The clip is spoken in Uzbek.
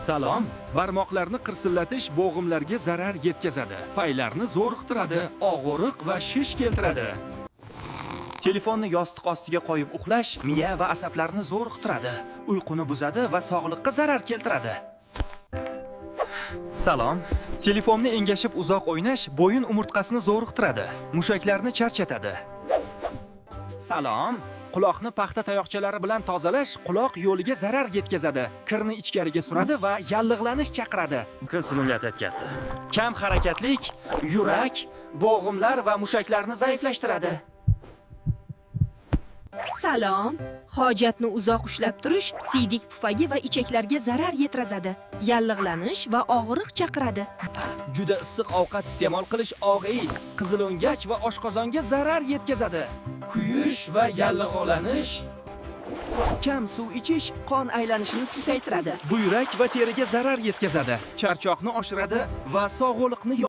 Salom. Barmoqlarni qirsillatish bo'g'imlarga zarar yetkazadi. Paylarni zo'riqtiradi, og'riq va shish keltiradi. Telefonni yostiq ostiga qo'yib uxlash miya va asablarni zo'riqtiradi, uyquni buzadi va sog'liqqa zarar keltiradi. Salom. Telefonni engashib uzoq o'ynash bo'yin umurtqasini zo'riqtiradi, mushaklarni charchatadi. Salom. Quloqni paxta tayoqchalari bilan tozalash quloq yo'liga zarar yetkazadi. Kirni ichkariga suradi va yallig'lanish chaqiradi. Katta. Kam harakatlik yurak, bo'g'imlar va mushaklarni zaiflashtiradi. Salom. Hojatni uzoq ushlab turish siydik pufagi va ichaklarga zarar yetkazadi. Yallig'lanish va og'riq chaqiradi. Juda issiq ovqat iste'mol qilish og'iz, qizilo'ngach va oshqozonga zarar yetkazadi. Kuyish va yallig'lanish Kam suv ichish qon aylanishini susaytiradi. buyrak va teriga zarar yetkazadi, charchoqni oshiradi va sog'liqni